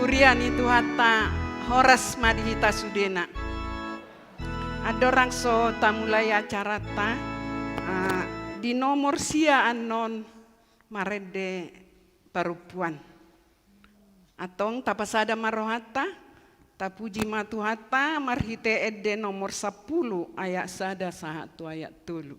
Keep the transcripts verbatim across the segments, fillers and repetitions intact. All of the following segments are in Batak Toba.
Huria ni Tuhanta, horas ma di hita sudena. Andorang so tamulai acaranta, ah, di nomor sia annon marende parompuan. Antong tapasada ma rohanta, tapuji ma Tuhanta marhite ende nomor sampulu ayat sada sahat tu ayat tolu.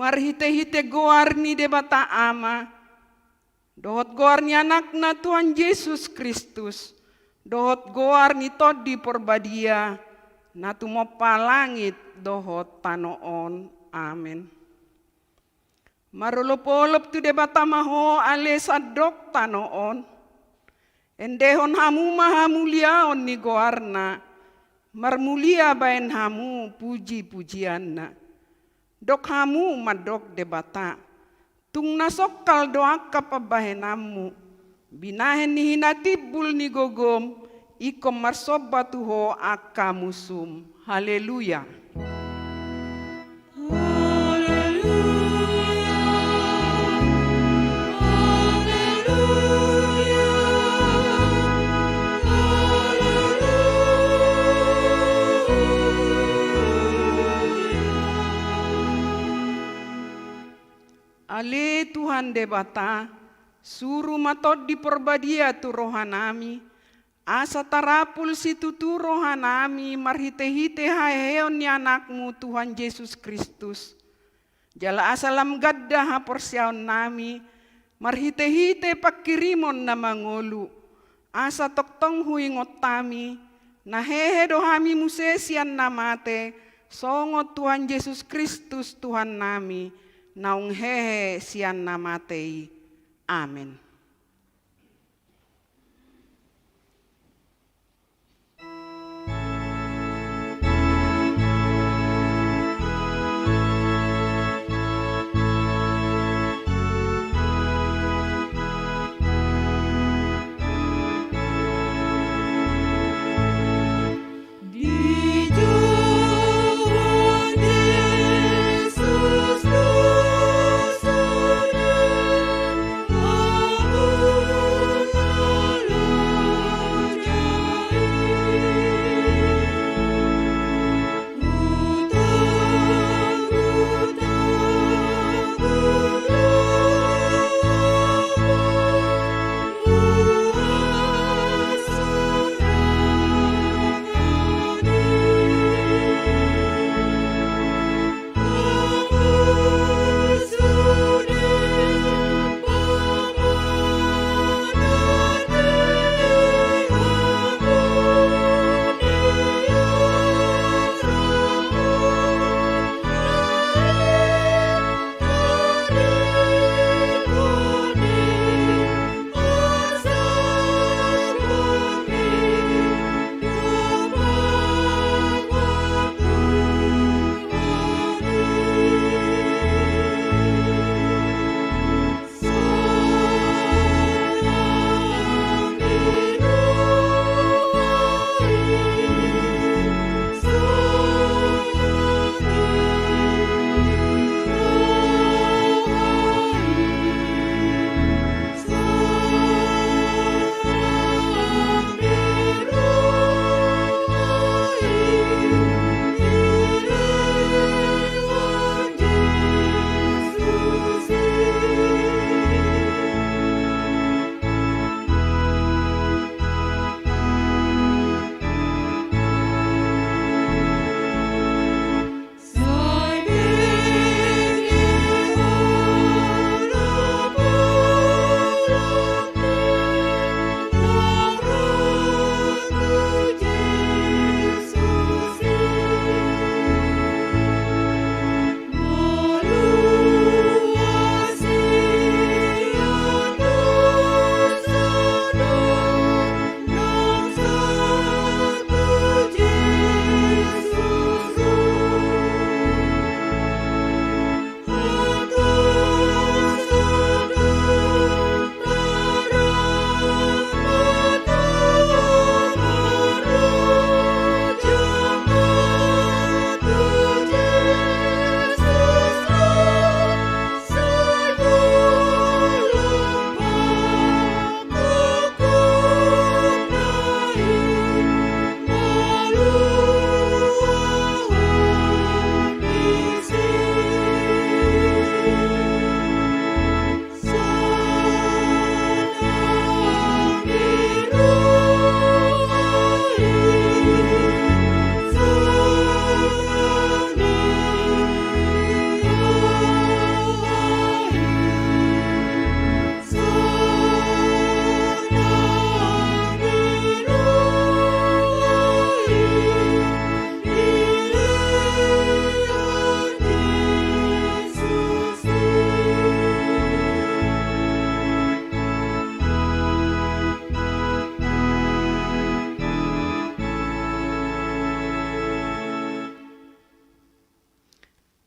Marhitehite goar ni Debata Ama, dohot goar ni Anakna Tuhan Jesus Kristus, dohot goar ni Tondi Porbadia, na tumompa langit dohot tano on. Amen. Marolopolop tu Debata ma ho ale sandok tano on. Endehon hamu ma hamuliaon ni goarna, marmulia baen hamu pujipujianna. Dok hamu mandok Debata, tung na songkal do angka pambahenanmu, binahen ni hinatimbul ni gogom, ingkon marsomba tu ho angka musum. Haleluya. Tuhan Debata, suru ma Tondi Porbadia tu rohanami, asa tarapul situtu rohanami marhite-hite haheheon ni Anakmu Tuhan Jesus Kristus. Jala asa lam ganda haporseaonnami marhite-hite pangkirimon na mangolu, asa tongtong huingot hami, na hehe do hami muse sian na mate, songon Tuhan Jesus Kristus Tuhannami, naung hehe sian na mate i. Amen.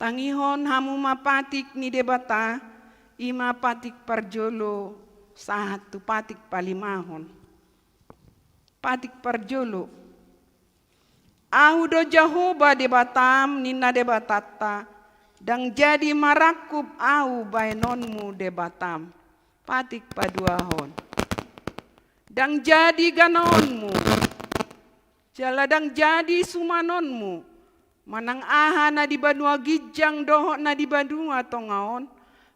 Tangihon hamu ma patik ni Debata, i ma patik parjolo sahat tu patik palimahon. Patik parjolo. Ahu do Jahowa Debatam, ninna Debatanta, ndang jadi marangkup Ahu baenonmu Debatam. Patik paduahon. Ndang jadi ganaonmu, jala ndang jadi sumanonmu, manang aha na di banua ginjang dohot na di banua tonga on,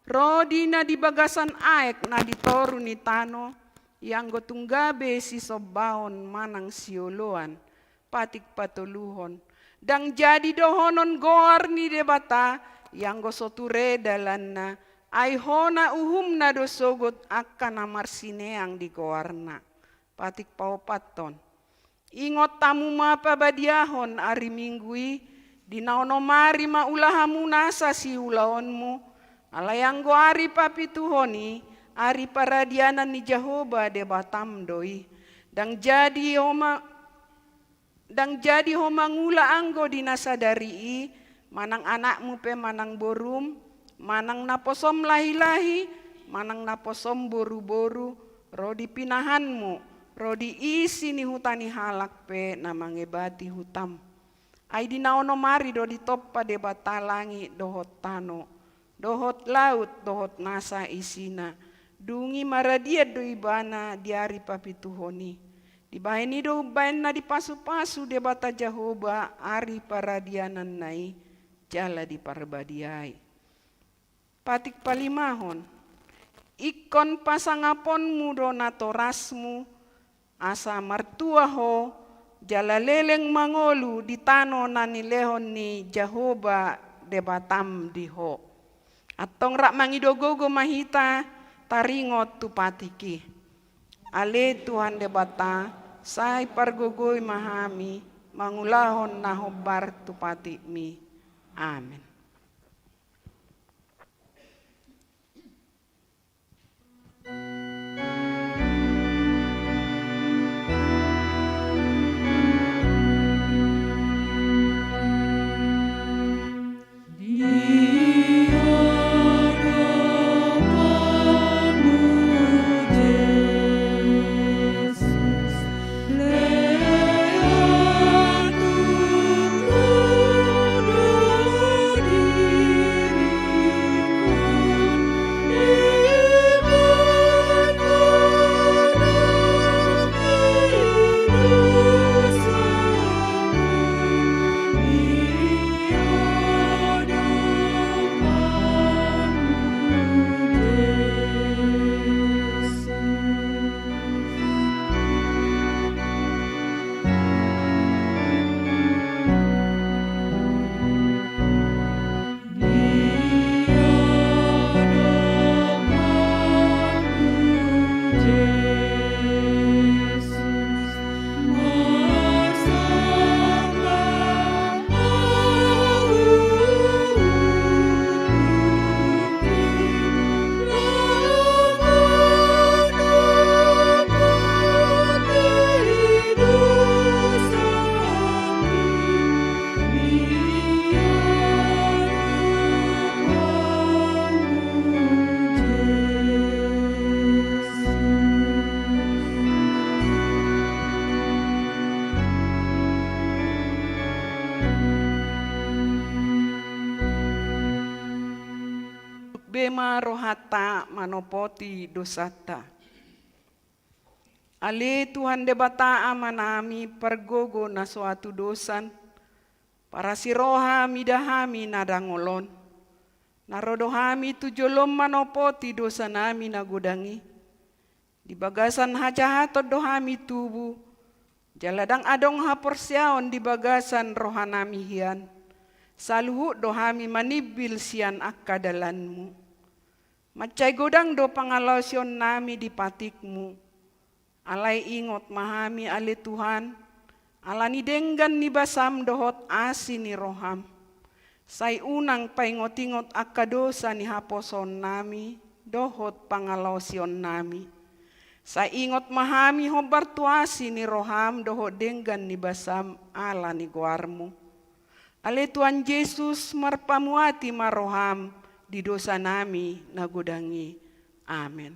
Ro do i na di bagasan aek na di toru ni tano, ianggo tung gabe sisombaon manang sioloan. Patik patoluhon. Ndang jadi dohonon goar ni Debata, ianggo so ture dalanna, ai hona uhumna do sogot angka na marsineang di goarna. Patik paopathon. Ingot hamu ma pabadiahon ari Minggu i, di na onom ari ma ula hamu nasa siulaonmu, alai anggo ari papituhon i, ari paradianan ni Jahowa Debatam do i. Ndang jadi ho ma-, ndang jadi ho mangula anggo di na sadari i, manang anakmu pe manang borum, manang naposom lahi-lahi, manang naposom boru-boru, ro di pinahanmu, ro di isi ni huta ni halak pe na mangebati hutam. Ai di na onom ari do ditompa Debata langit dohot tano, dohot laut, dohot nasa isina. Dung i maradian do ibana di ari papituhon i. Dibahen i do umbahen na dipasu-pasu Debata Jahowa ari paradiananna i, jala diparbadiai. Patik palimahon. Ingkon pasangaponmu do natorasmu, asa martua ho, jala leleng mangolu di tano na nilehon ni Jahowa Debatam di ho. Antong rap mangido gogo ma hita taringot tu patik i. Ale Tuhan Debata, sai pargogoi ma hami mangulahon na hombar tu patikmi. Amen. Be ma rohanta manopoti dosanta. Ale Tuhan Debata Amanami, pargogo na so hatudosan, parasi roha mida hami na dangol on. Na ro do hami tu jolom manopoti dosanami na godang i. Di bagasan hajahaton do hami tubu, jala ndang adong haporseaon di bagasan rohanami hian. Saluhut do hami manimbil sian angka dalanmu. Mansai godang do pangalaosionnami di patikmu. Alai ingot ma hami ale Tuhan, ala ni denggan ni basam dohot asi ni roham. Sai unang paingot-ingot angka dosa ni haposoonnami dohot pangalaosionnami. Sai ingot ma hami hombar tu asi ni roham dohot denggan ni basam ala ni goarmu. Ale Tuhan Jesus, marpamuati ma roham di dosanami na godang i. Amen.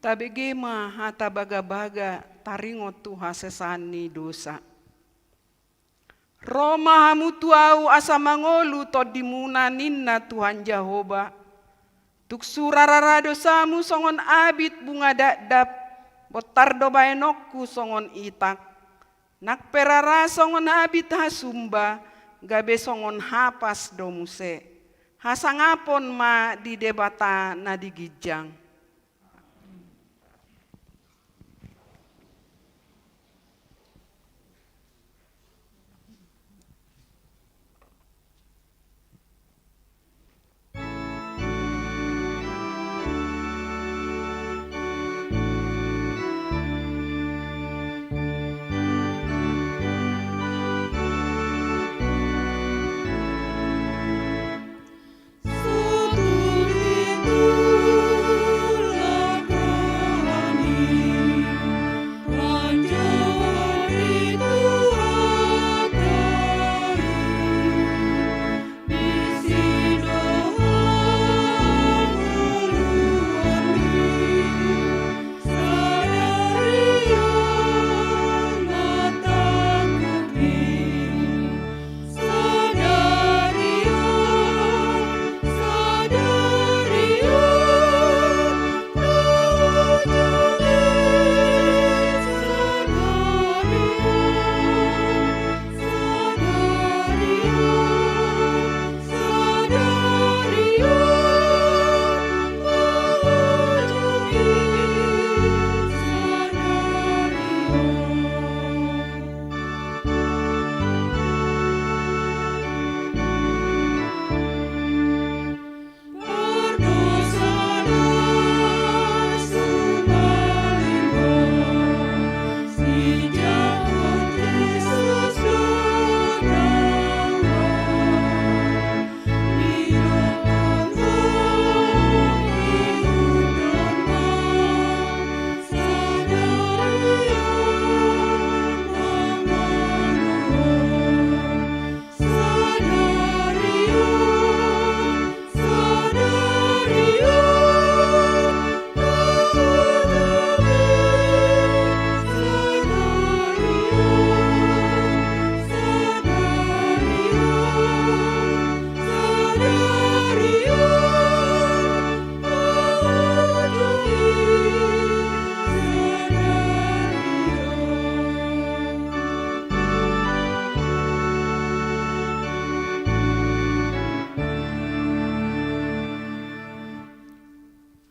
Tabege ma hata bagabaga taringot tu hasesaan ni dosa. Ro ma hamu tu Ahu asa mangolu tondimuna, ninna Tuhan Jahowa. Tung so rara ra dosamu songon abit bunga dakdak, bontar do baenonku songon itak. Nang pe rara songon abit hasumba, gabe songon hapas do muse. Hasangapon ma di Debata na di ginjang.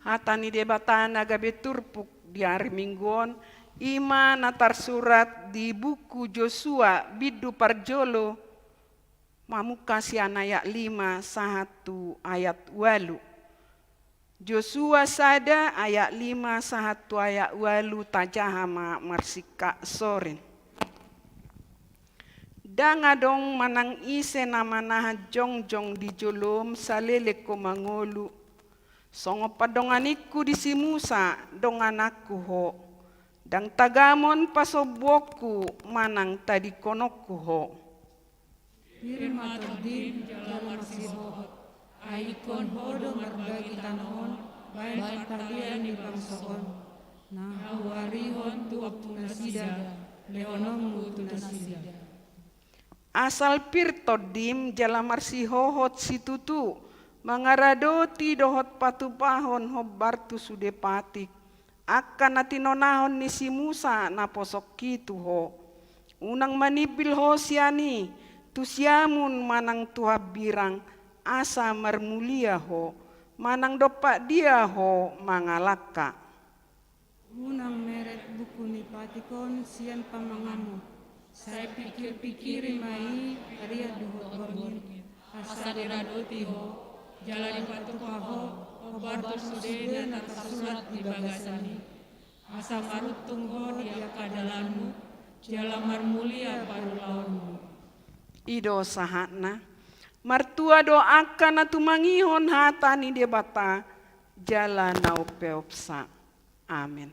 Hata ni Debata na gabe turpuk di ari Minggu on, i ma na tarsurat di buku Josua, bindu parjolo, mamungka sian ayat lima sahat tu ayat ualu. Josua sada ayat lima sahat tu ayat ualu, tajaha ma marsingkat sorin. Ndang adong manang ise na manahan jongjong di jolom saleleng ho mangolu, songon pandonganingku di si Musa, dongananku ho. Ndang tagamon pasombuonku manang tadingkononku ho. Pir ma tondim jala marsihohot, ai ingkon ho do marbagi tano on baen parpalian ni bangso on, na huarihon tu ompunasida, lehononmu tu nasida. Asal pir tondim jala marsihohot situtu, mangaradoti dohot patupahon hombar tu sude patik, angka na tinonahon ni si Musa naposongki tu ho. Unang manimbil ho sian i, tu siamun manang tu hambirang, asa marmulia ho, manang dompak dia ho mangalangka. Unang meret buku ni patik on sian pamanganmu, sai pingkirpingkiri ma i, arian dohot borngin, asa diradoti ho, jala dipatupa ho hombar tu sude na tarsurat di bagasan i, asa maruntung ho di angka dalanmu, jala marmulia parulaonmu. I do sahatna. Martua do angka na tumangihon hata ni Debata jala na umpeopsa. Amen.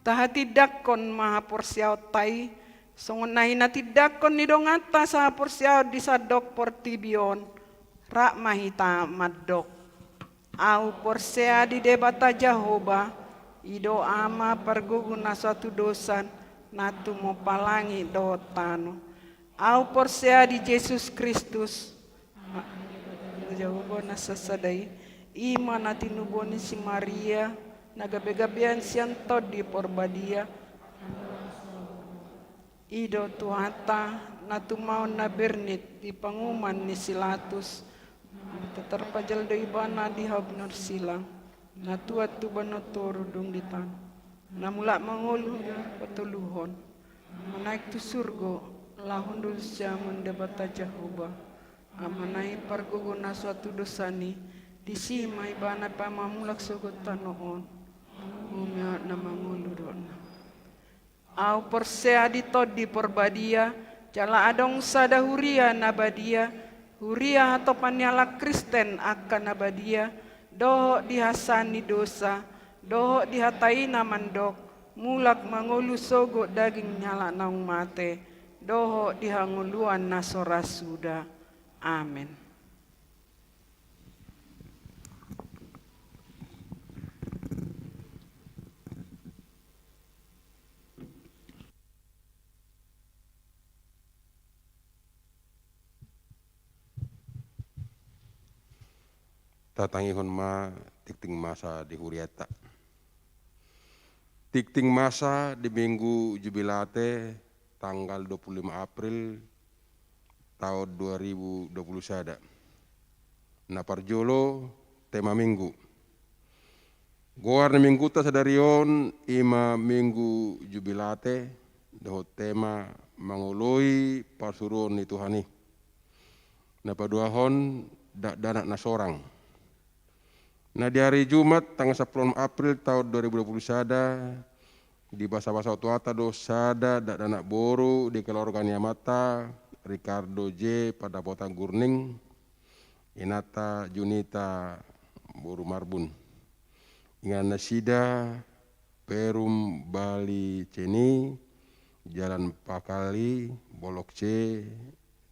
Tahatindangkon ma haporseaonta i, songon na hinatindangkon ni donganta sahaporseaon di sandok portibi on, rap ma hita mandok: Ahu porsea di Debata Jahowa, i do Ama pargogo na so hatudosan, na tumompa langit dohot tano. Ahu porsea di Jesus Kristus, Jahowa na sasada i, i ma na tinubuan ni si Maria, na gabegabean sian Tondi Porbadia. I do Tuhanta, na tumaon na bernit di panguhuman ni si Latus, na tarpajal do Ibana di hau binorsila, na tuat tu banua toru dung di tano, na mulak mangolu di patoluhon, na manaek tu surgo, laho hundul sian Debata Jahowa, Amana i pargogo na so hatudosan i, disi ma Ibana pamamulak sogot tano on. Umiat na mangolu do na. Ahu porsea di Tondi Porbadia, jala adong sada huria na badia, huria hatopan ni halak Kristen angka na badia, dohot di hasesaan ni dosa, dohot di hata i na mandok, mulak mangolu sogot daging ni halak naung mate, dohot di hangoluan na so ra suda. Amen. Tatangihon ma tingting masa di hurianta. Tingting masa di Minggu Jubilate, tanggal dua puluh lima April taon dua ribu dua puluh sada. Na parjolo, tema Minggu. Goar ni Minggunta sadari on i ma Minggu Jubilate, dohot tema mangoloi parsuruon ni Tuhan i. Na paduahon, dakdanak na sorang. Na di ari Jumat tanggal sampulu onom April taon dua ribu dua puluh sada, dibasabasahon tu hata do sada dakdanak boru di keluarga ni amanta, Ricardo J Pandapotan Gurning, inanta Junita boru Marbun. Inganan nasida Perum Bali Ceni, Jalan Pakali, Blok C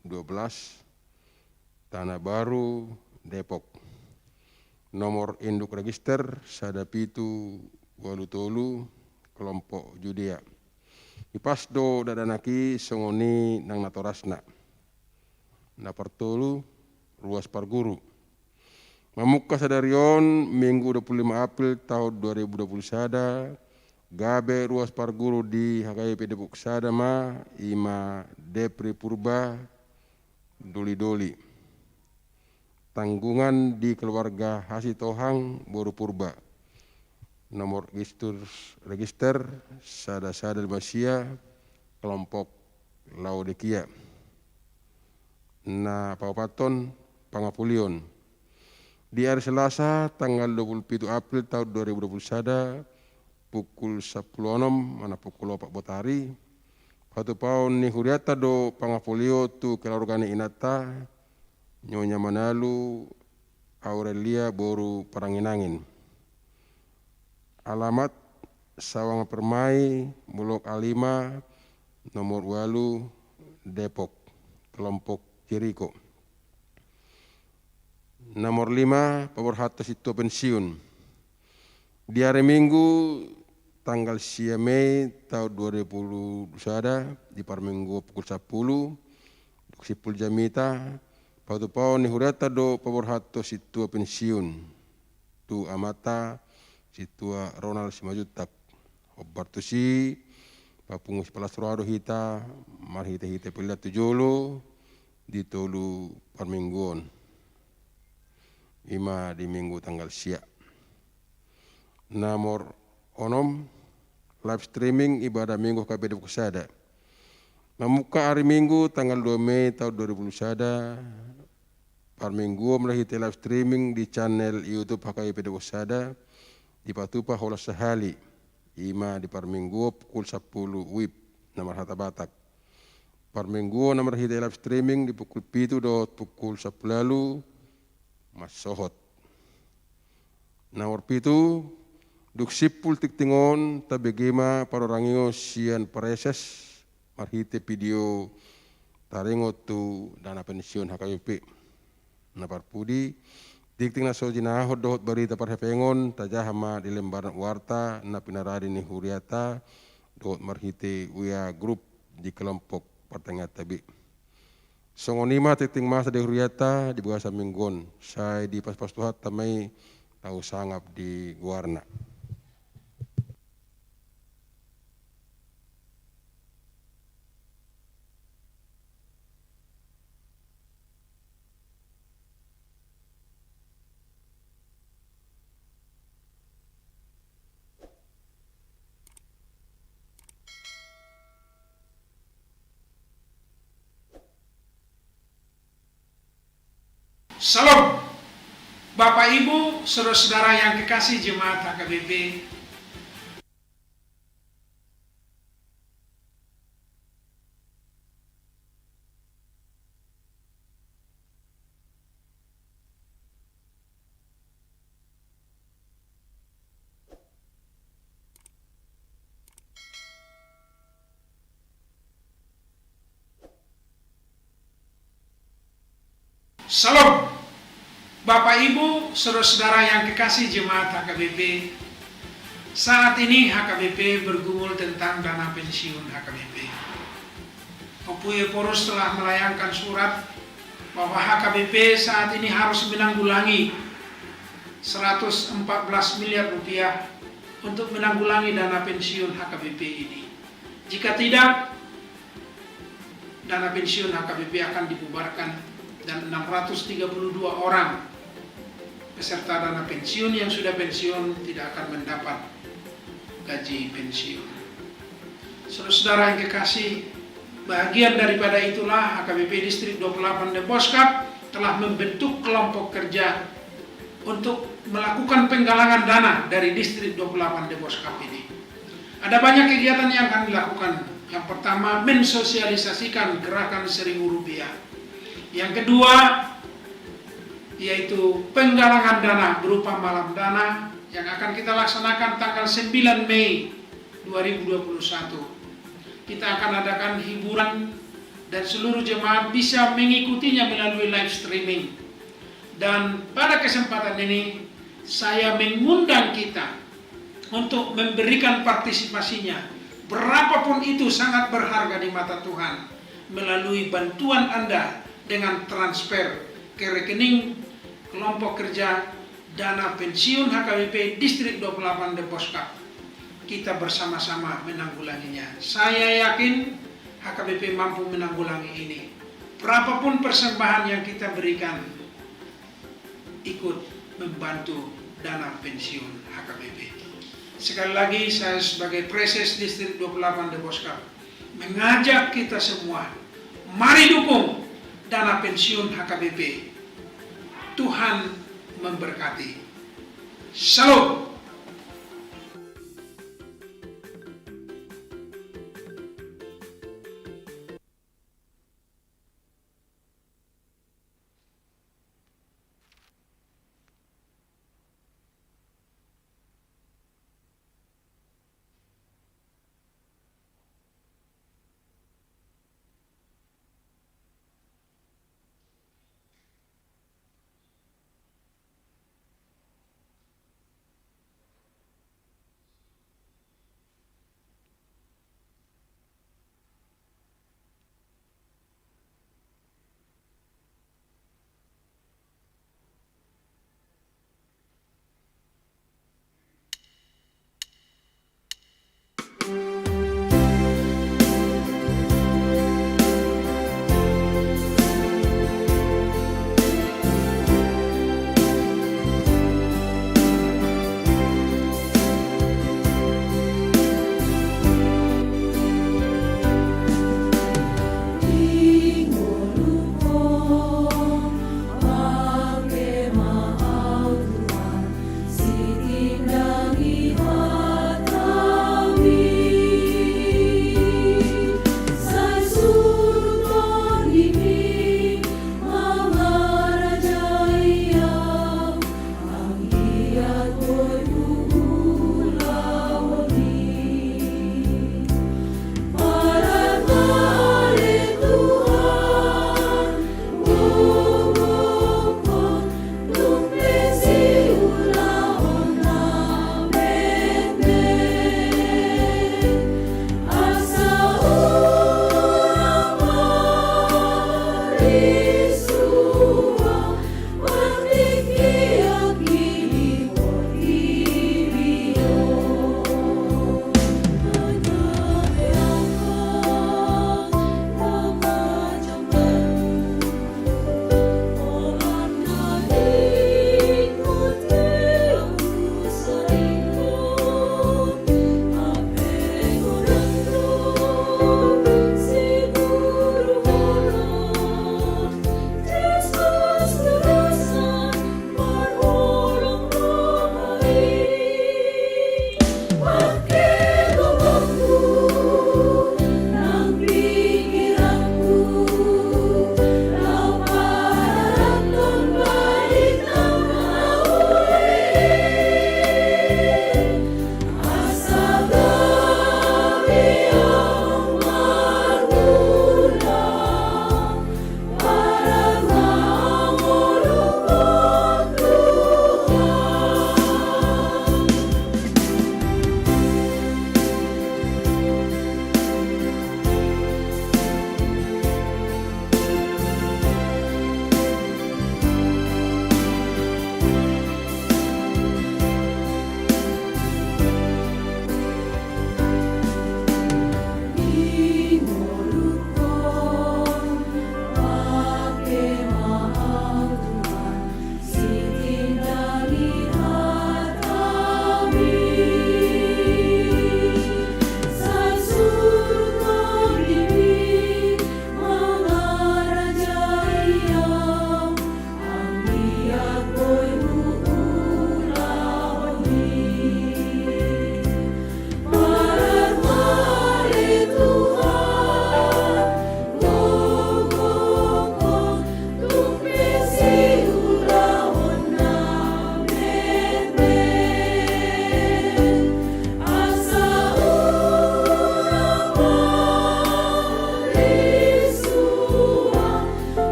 dua belas, Tanah Baru, Depok. Nomor induk register sada pitu ualu tolu, kelompok Judea. Ipas do dakdanak i songon i nang natorasna. Na partolu, ruas parguru. Mamungka sadari on, Minggu dua puluh lima April taon dua ribu dua puluh sada, gabe ruas parguru di H K I P Depok sada ma, i ma Depri Purba, Doli-doli. Tanggungan di keluarga Hasitohang boru Purba. Nomor register, register sada sada lima sia, kelompok Laodikia. Na paopathon, pangapolion. Di ari Selasa tanggal dua puluh pitu April taon dua ribu dua puluh sada, pukul sampulu onom manang pukul opat botari, patupaon ni hurianta do pangapolion tu keluarga ni inanta, Nyonya Manalu Aurelia boru Parangin-angin. Alamat Sawang Permai, Blok A lima, nomor ualu, Depok, kelompok Jeriko. Nomor lima, paborhathon sintua pensiun. Di ari Minggu tanggal sia Mei taon dua ribu dua puluh sada, di parmingguon pukul sampulu, dung simpul jamita, patupaon ni hurianta do paborhathon sintua pensiun tu amanta, Sintua Ronald Simanjuntak. Hombar tusi, papungu sipalas roha do hita, marhite-hite pelean tu jolo, di tolu parmingguon. I ma di Minggu tanggal sia. Nomor onom, live streaming ibadah Minggu H K I P Depok sada. Mamungka ari Minggu tanggal dua Mei taon dua ribu dua puluh sada, parmingguon marhite live streaming di channel YouTube H K I P Depok sada, dipatupa holan sahali, i ma di parmingguon pukul sampulu WIB, na marhata Batak. Parmingguon na marhite live streaming di pukul pitu dohot pukul sampulu ualu mansohot. Nomor pitu, Dung simpul tingting on, tabege ma panorang i on sian Praeses marhite video taringot tu dana pensiun H K B P. Na parpudi, tingting na so jinahahon dohot barita parhepengon tajaha ma di lembaran warta na pinaradi ni huriata dohot marhite W A grup di kelompok partangianganta be. Songon i ma tingting masa di huriata di bagasan minggu on, sai dipasupasu Tuhanta ma i tau sangap di goarna. Syalom. Bapak, Ibu, saudara-saudara yang kekasih jemaat H K B P. Syalom. Bapak, Ibu, saudara-saudara yang kekasih jemaat H K B P, saat ini H K B P bergumul tentang dana pensiun H K B P. Ompu Ephorus telah melayangkan surat bahwa H K B P saat ini harus menanggulangi seratus empat belas miliar rupiah untuk menanggulangi dana pensiun H K B P ini. Jika tidak, dana pensiun H K B P akan dibubarkan dan enam ratus tiga puluh dua orang peserta dana pensiun yang sudah pensiun tidak akan mendapat gaji pensiun. Saudara-saudara yang kekasih, bahagian daripada itulah H K B P Distrik dua puluh delapan Deboskap telah membentuk kelompok kerja untuk melakukan penggalangan dana dari Distrik dua puluh delapan Deboskap ini. Ada banyak kegiatan yang kami lakukan. Yang pertama, mensosialisasikan gerakan seribu rupiah. Yang kedua, yaitu penggalangan dana berupa malam dana yang akan kita laksanakan tanggal sembilan Mei dua ribu dua puluh satu. Kita akan adakan hiburan dan seluruh jemaat bisa mengikutinya melalui live streaming. Dan pada kesempatan ini, saya mengundang kita untuk memberikan partisipasinya, berapapun itu sangat berharga di mata Tuhan, melalui bantuan Anda dengan transfer ke rekening kelompok kerja dana pensiun H K B P Distrik dua puluh delapan Deboskap. Kita bersama-sama menanggulanginya. Saya yakin H K B P mampu menanggulangi ini. Berapapun persembahan yang kita berikan, ikut membantu dana pensiun H K B P. Sekali lagi, saya sebagai Praeses Distrik dua puluh delapan Deboskap mengajak kita semua, mari dukung dana pensiun H K B P. Tuhan memberkati. Syalom.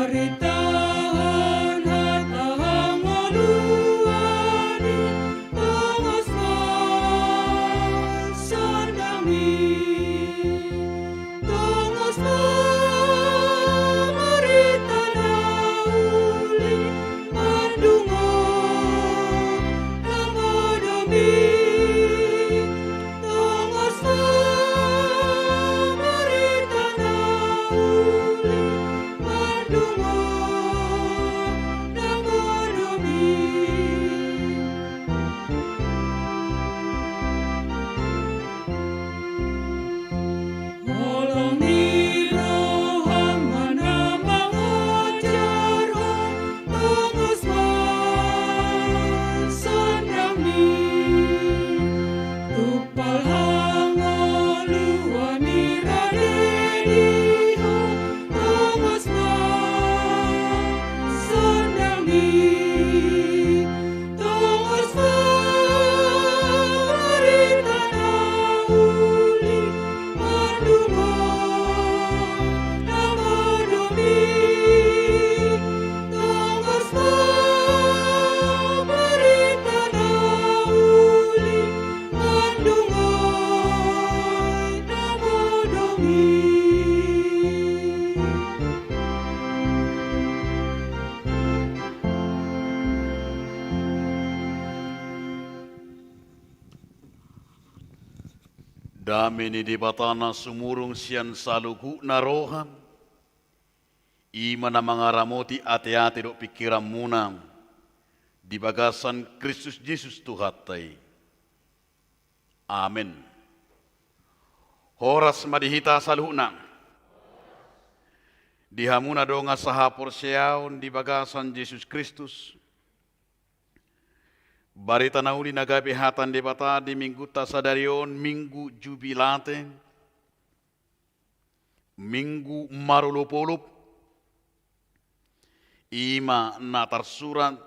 Maritahan hata hangoluan i, tongos ma sandang i. Tongos ma marita na uli, mandungoi na modom i. Tongos ma marita na uli, mandungoi na modom i. Holong ni roham ma na mangajarhon, tongos ma sandang i. Tumpal hangoluan i rade di ho, tongos ma sandang i. Tongos ma marita na uli, mandungoi na modom i. Tongos ma marita na uli, mandungoi na modom i. Dame ni Debata na sumurung sian saluhutna roha, i ma na mangaramoti ateate dohot pingkiranmuna di bagasan Kristus Jesus Tuhanta i. Amen. Horas ma di hita saluhutna. Di hamu na dongan sahaporseaon di bagasan Jesus Kristus, barita na uli na gabe hata ni Debata di minggunta sadari on, Minggu Jubilate, Minggu marolopolop, i ma na tarsurat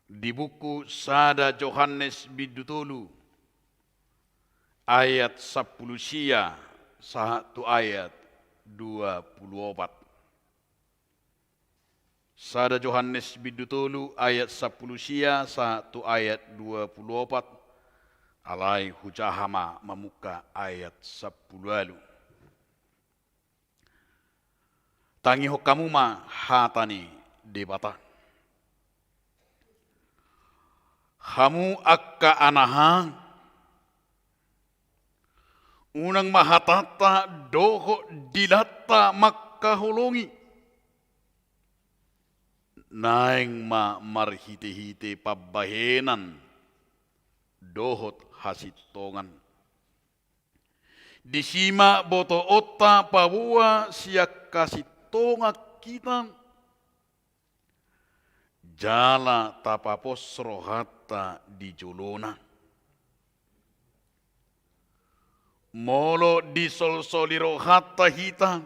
di buku Sada Johannes bindu tolu ayat sampulu sia sahat tu ayat dua pulu opat. Sada Johannes bindu tolu ayat sampulu sia sahat tu ayat dua pulu opat. Alai hujaha ma mamungka ayat sampulu ualu. Tangihon hamu ma hata ni Debata. Hamu angka anaha, unang ma hatanta dohot dilanta mangkaholongi, naeng ma marhitehite pambahenan dohot hasintongan. Disi ma botoonta paboa sian hasintongan hita, jala tapapos rohanta di jolona. Molo disolsoli rohanta hita,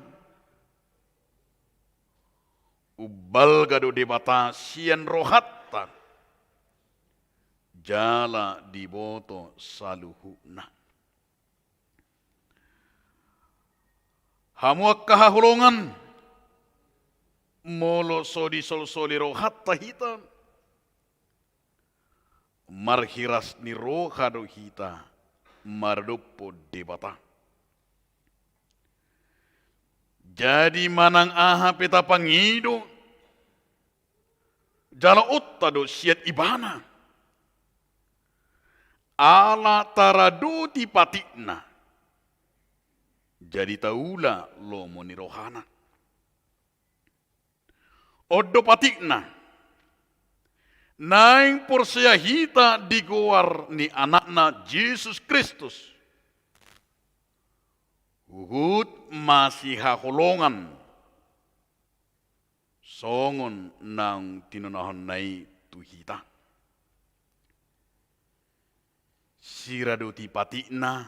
umbalga do Debata sian rohanta, jala diboto saluhutna. Hamu angka haholongan, molo so disolsoli rohanta hita, marhiras ni roha do hita maradophon Debata. Jadi manang aha pe tapangido, jaloonta do sian Ibana. Ala taradoti patikna, jadi taula lomo ni rohana. On do patikna, naeng porsea hita di goar ni Anakna Jesus Kristus, huhut masihaholongan, songon naung tinonahonna i tu hita. Siradoti patikna,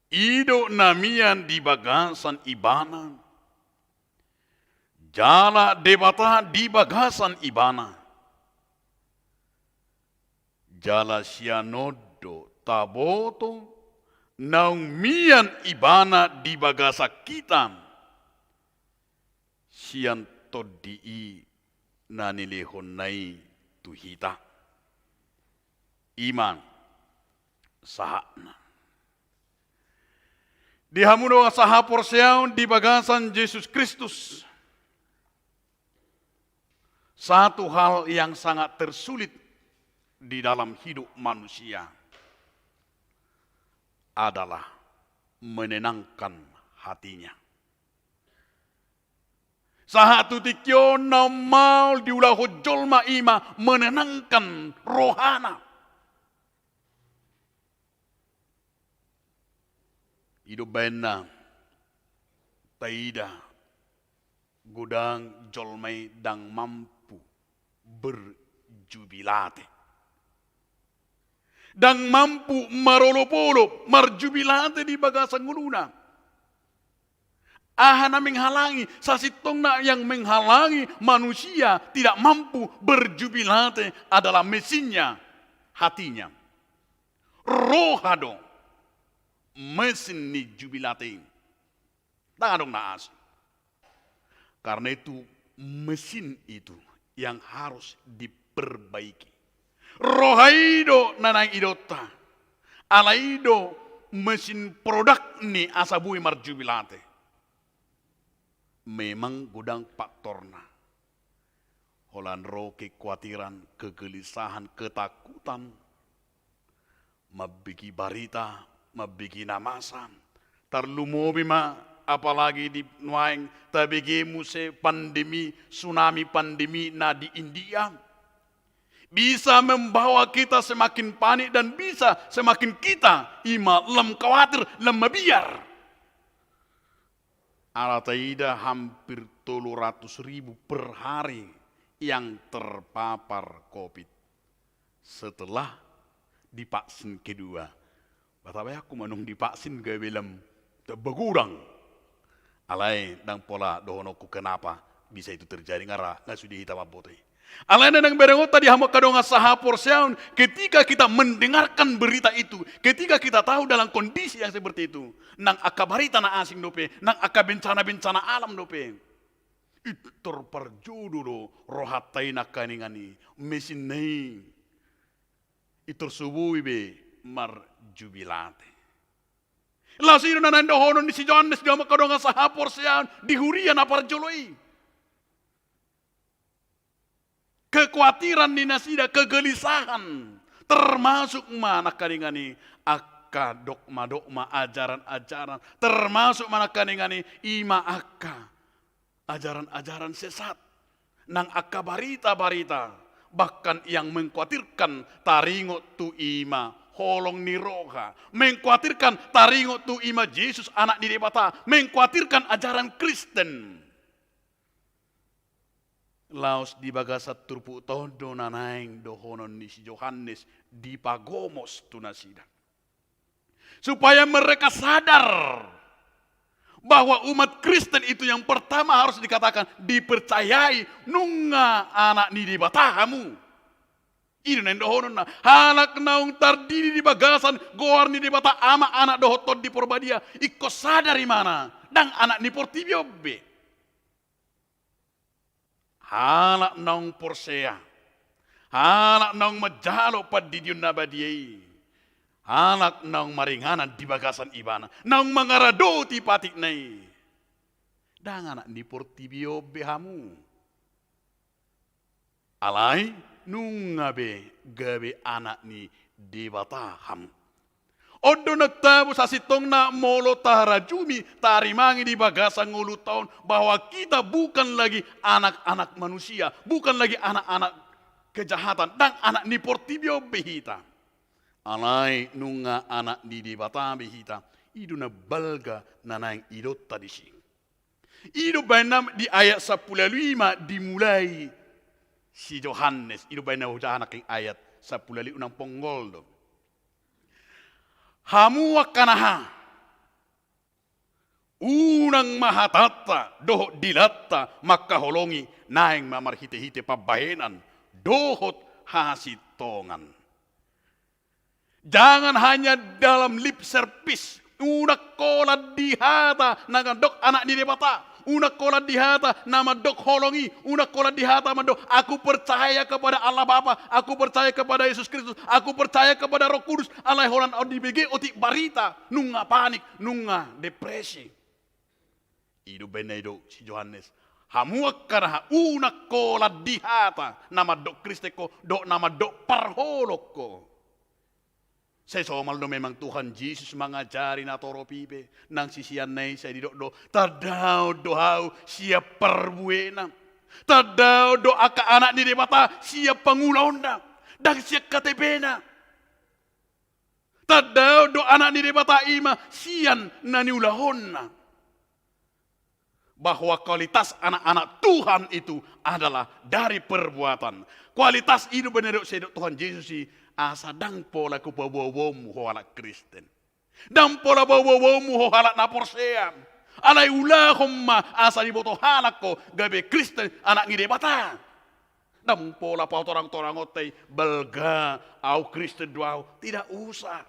i do na mian di bagasan Ibana, jala Debata di bagasan Ibana. Jala sian on do taboto naung mian Ibana di bagasan hita, sian Tondi i na nilehonna i tu hita. I ma sahatna. Di hamu dongan sahaporseaon di bagasan Jesus Kristus, satu hal yang sangat tersulit di dalam hidup manusia adalah menenangkan hatinya. Sahat tu tingki on na maol diulahon jolma i ma menenangkan rohana. I do umbahen na taida godang jolma i ndang mampu berjubilate. Ndang mampu marolopolop, marjubilate di bagasan ngoluna. Aha na menghalangi? Sasintongna yang menghalangi manusia tidak mampu berjubilate adalah mesinnya, hatinya. Roha do mesin ni jubilate i. Ndang adong na asing. Karena itu, mesin itu yang harus diperbaiki. Roha i do na naeng idaonta. Alai i do mesin produk ni asa boi marjubilate. Memang godang faktorna. Holan ro kekuatiran, kegelisahan, ketakutan. Mambege barita, mambege na masa. Tarlumobi ma, apalagi di nuaeng tabege muse pandemi, tsunami pandemi na di India. Bisa membawa kita semakin panik dan bisa semakin kita i ma lam khawatir, lam mabiar. Ala taida hampir tolu ratus ribu per hari yang terpapar covid setelah divaksin kedua. Ba tabayangku manang divaksin gabe lam tamba godang. Alai ndang pola dohononku kenapa bisa itu terjadi, nga ra, nga sude hita mamboto i. Alai na naeng berengonta di hamu angka dongan sahaporseaon, ketika kita mendengarkan berita itu, ketika kita tahu dalam kondisi yang seperti itu, nang angka barita na asing dope, nang angka bencana-bencana alam dope, pintor parjolo do rohanta i nangkaningan i, mesinna i pintor so boi be marjubilate. Laos i do na naeng dohonon ni si Johannes di hamu angka dongan sahaporseaon di huria na parjolo i. Kekuatiran ni nasida, kegelisahan, termasuk ma nangkaningan i angka dogma-dogma, ajaran-ajaran, termasuk ma nangkaningan i, i ma angka ajaran-ajaran sesat, nang angka barita-barita, bahkan yang mengkhawatirkan taringot tu i ma holong ni roha, mengkhawatirkan taringot tu i ma Jesus, Anak ni Debata, mengkhawatirkan ajaran Kristen. Laos di bagasan turpukta on do na naeng dohonon ni si Johannes dipagomos tu nasida. Supaya mereka sadar bahwa umat Kristen itu yang pertama harus dikatakan, dipercayai, nunga anak ni Debata hamu. I do naeng dohononna, halak naung tardidi di bagasan goar ni Debata Ama, Anak dohot Tondi Porbadia, ingkon sadar ibana, ndang anak ni portibi on be. Halak naung porsea, halak naung manjalo pandidion na badia i, halak naung maringanan di bagasan ibana, naung mangaradoti patikna i, ndang anak ni portibi on be hamu. Alai nunga be gabe anak ni Debata hamu. On do na tabo sasintongna molo tarajumi, tarimangi di bagasan ngolunta on, bahwa kita bukan lagi anak-anak manusia, bukan lagi anak-anak kejahatan, ndang anak ni portibi on be hita. Alai nunga anak ni Debata be hita. I do na balga na naeng idaonta disi. I do bahenna di ayat sampulu ualu lima dimulai si Johannes. I do bahenna hujaha nangkin ayat sampulu ualu lima, unang ponggol do. Hamu angka naha, unang ma hatanta dohot dilanta mangkaholongi, naeng ma marhitehite pambahenan dohot hasintongan. Jangan hanya dalam lip service, unang holan di hata na mandok anak ni Debata, Unang holan di hata na mandok holong i, unang holan di hata mandok, "Aku percaya kepada Allah Bapa, aku percaya kepada Yesus Kristus, aku percaya kepada Roh Kudus," alai holan on dibege otik barita, nunga panik, nunga depresi. I do umbahen na didok si Johannes, "Hamu angka na unang holan di hata na mandok Kristen ho, dohot na mandok parholong ho." Sai somal do memang Tuhan Jesus mangajari natorop i pe, nang siseanna i sai didok do, "Tandaon do ahu sian parbuena. Tandaon do angka anak ni Debata sian pangulaonna, ndang sian K T P-na. Tandaon do anak ni Debata i ma sian na niulahonna." Bahwa kualitas anak-anak Tuhan itu adalah dari perbuatan. Kualitas i do umbahen na didok, sai didok Tuhan Jesus i, "Asa ndang pola hupaboa-boaonmu ho halak Kristen. Ndang pola paboa-boaonmu ho halak na porsea. Alai ulahon ma asa diboto halak ho gabe Kristen, anak ni Debata. Ndang pola patorang-torangonta i, balga ahu Kristen do ahu." Tidak usah.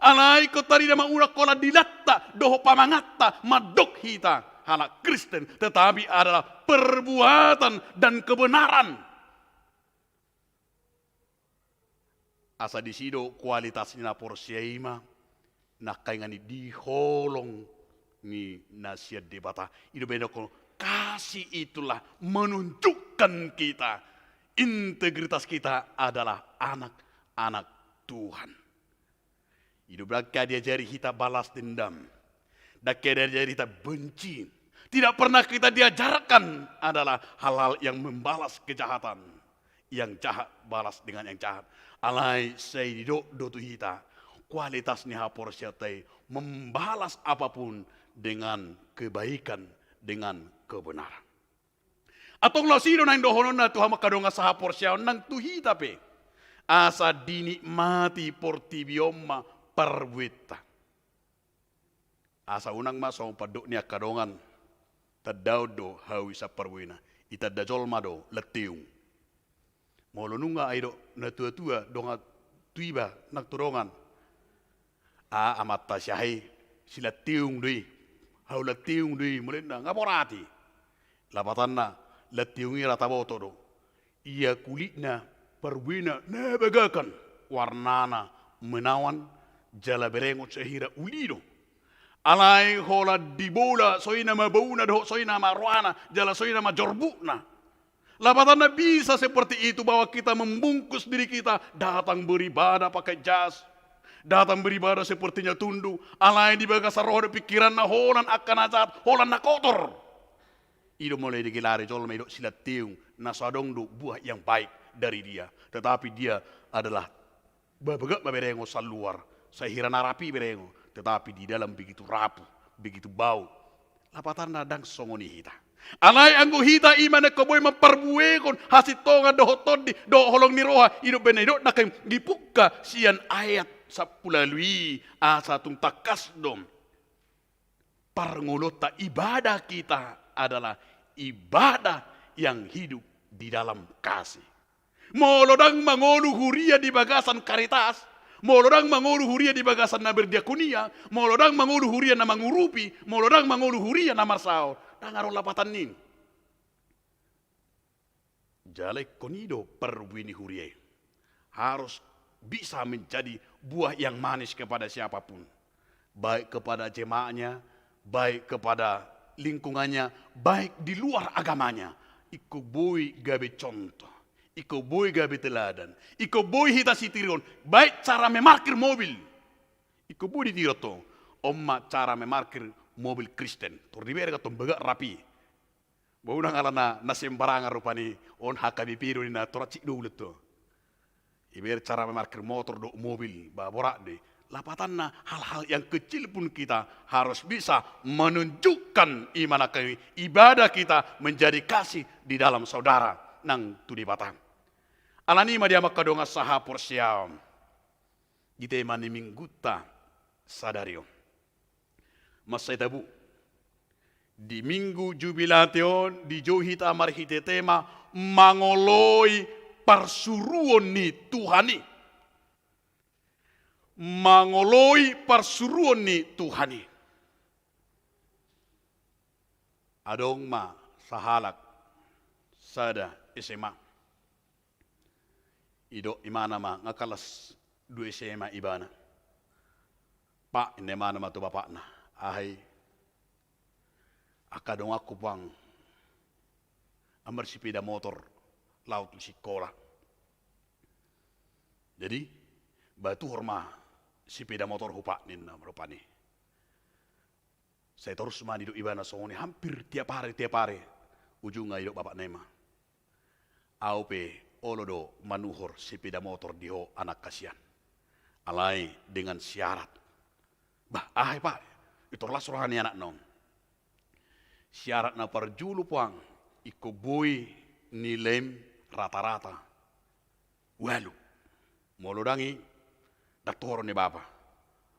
Alai ingkon tarida ma unang holan di lanta dohot pamangatta mandok hita halak Kristen, tetapi adalah perbuatan dan kebenaran. Asa disi do kualitas ni na porsea i ma, nangkaningan i, di holong ni na sian Debata. I do umbahen na didok, kasih itulah menunjukkan kita, integritas kita adalah anak-anak Tuhan. I do umbahen ndang hea diajari hita balas dendam. Ndang hea diajari hita benci. Tidak pernah kita diajarkan adalah hal-hal yang membalas kejahatan, yang jahat balas dengan yang jahat. Alai sai didok do tu hita, kualitas ni haporseaonta i membalas apapun dengan kebaikan, dengan kebenaran. Antong laos i do naeng dohononna tu hamu angka dongan sahaporseaon nang tu hita pe. Asa dinikmati portibi on ma parbuenta. Asa unang ma songon pandok ni angka dongan, tandaon do ahu sian parbuena. Itanda jolma do lanteung. Molo nunga, ai didok na tua-tua, dongan tu iba nang tu dongan. A, amanta si aha i, si lanteung do i. Ahu lanteung do i, molo ninna, nga borat i. Lapatanna, lanteung i ra taboto do. Ia kulitna, parbuena na bagakan, warnana menawan, jala berengon sahira uli do. Alai holan dibola, songon i nama bauna dohot songon i nama rohana, jala songon i nama jorbutna. Lapatanna, bisa seperti itu bahwa kita membungkus diri kita, datang beribadah pakai jas, datang beribadah sepertinya tunduk, alai di bagasan roha dohot pikiranna holan angka na jahat, holan na kotor. I do molo digelari jolma, i do si lanteung, na so adong do buah yang baik dari dia, tetapi dia adalah babagat ma berengon sian luar, sahira na rapi berengon, tetapi di dalam begitu rapuh, begitu bau. Lapatanna, ndang songon i hita. Alai anggo hita i ma na ingkon boi mamparbuehon hasintongan dohot tondi dohot holong ni roha, i do umbahen na didok nangkin dipungka sian ayat sampulu ualu i, asa tung tangkas do parngoluonta, ibadah kita adalah ibadah yang hidup di dalam kasih. Molo ndang mangolu huria di bagasan Caritas, molo ndang mangolu huria di bagasan na berdiakonia, molo ndang mangolu huria na mangurupi, molo ndang mangolu huria na marsaor, ndang adong lapatan ni i. Jala ingkon i do parbue ni huria i. Harus bisa menjadi buah yang manis kepada siapapun. Baik kepada jemaatnya, baik kepada lingkungannya, baik di luar agamanya. Ingkon boi gabe contoh, ingkon boi gabe teladan, ingkon boi hita sitirihon, baik cara memarkir mobil. Ingkon boi ditiru tong, on ma cara memarkir mobil Kristen. Tor dibereng tong bagak rapi. Ba unang alana na sembarangan rupani, on H K B P do ninna, tor hansit do ulaon tong. Ibereng cara memarkir motor dohot mobil, ba borat do i. Lapatanna, hal-hal yang kecil pun kita harus bisa menunjukkan i ma nangkin ibadah kita menjadi kasih di dalam saudara nang tu Debata. Alani i ma di hamu angka dongan sahaporseaon, di tema ni minggunta sadari on, mansai tabu, di Minggu Jubilate on dijou hita marhite tema mangoloi parsuruon ni Tuhan i. Mangoloi parsuruon ni Tuhan i. Adong ma sahalak sada S M A. Didok imana ma nga kalas dua S M A ibana. "Pak," ninna imana ma tu bapakna, "aha i?" "Angka donganku, Puang, nga marsipeda motor laho tu sikola. Jadi, ba tuhor ma sipeda motorhu, Pak," ninna ma rupani. Sai torus ma didok ibana songon i hampir tiap ari, tiap ari. Ujungna didok bapakna i ma, "Ahu pe olo do manuhor sipeda motor di ho, anak kasian. Alai dengan syarat." "Bah, aha i, Pak?" Intor las roha ni anakna on. "Syarat na parjolo, Puang, ingkon boi nilaim rata-rata ualu. Molo ndang i, ndang tuhoron ni bapa."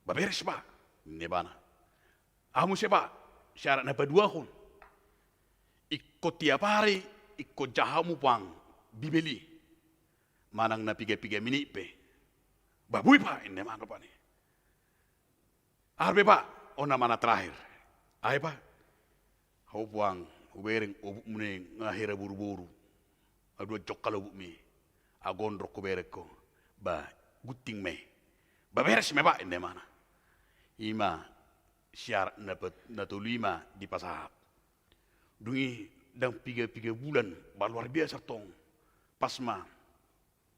"Ba beres, Pak," ninna ibana. "Aha muse, Pak?" "Syarat na paduahon, ingkon tiap ari ingkon jaha hamu, Puang, Bibel i manang na piga-piga minit pe." "Ba boi, Pak," ninna imana rupani. "Aha pe, Pak?" "On ma na terakhir." "Aha i, Pak?" "Ho, Puang, hubereng obukmuna i nga hera boru-boru. Adua jongkal obukmi. Agonrong hubereng ho. Ba gunting ma i." "Ba beres ma i, Pak," ninna imana. I ma syarat na pat-, na tolu i ma dipasahat. Dung i ndang piga-piga bulan, ba luar biasa tong. Pas ma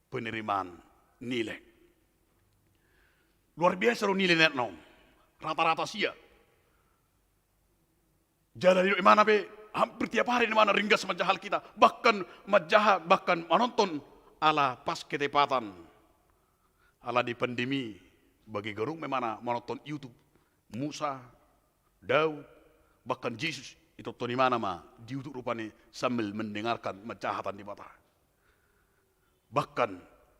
penerimaan nilai. Luar biasa do nilai ni anakna on. Rata-rata sia. Jala didok imana pe, hampir tiap ari ninna imana ringgas manjaha Alkitab. Bahkan manjaha, bahkan manonton, ala pas ketepatan. Ala ni pandemi, bagi garung ma imana manonton YouTube. Musa, Daud, bahkan Jesus, ditonton imana ma di YouTube rupani sambil mendengarkan, manjaha hata ni Debata. Bahkan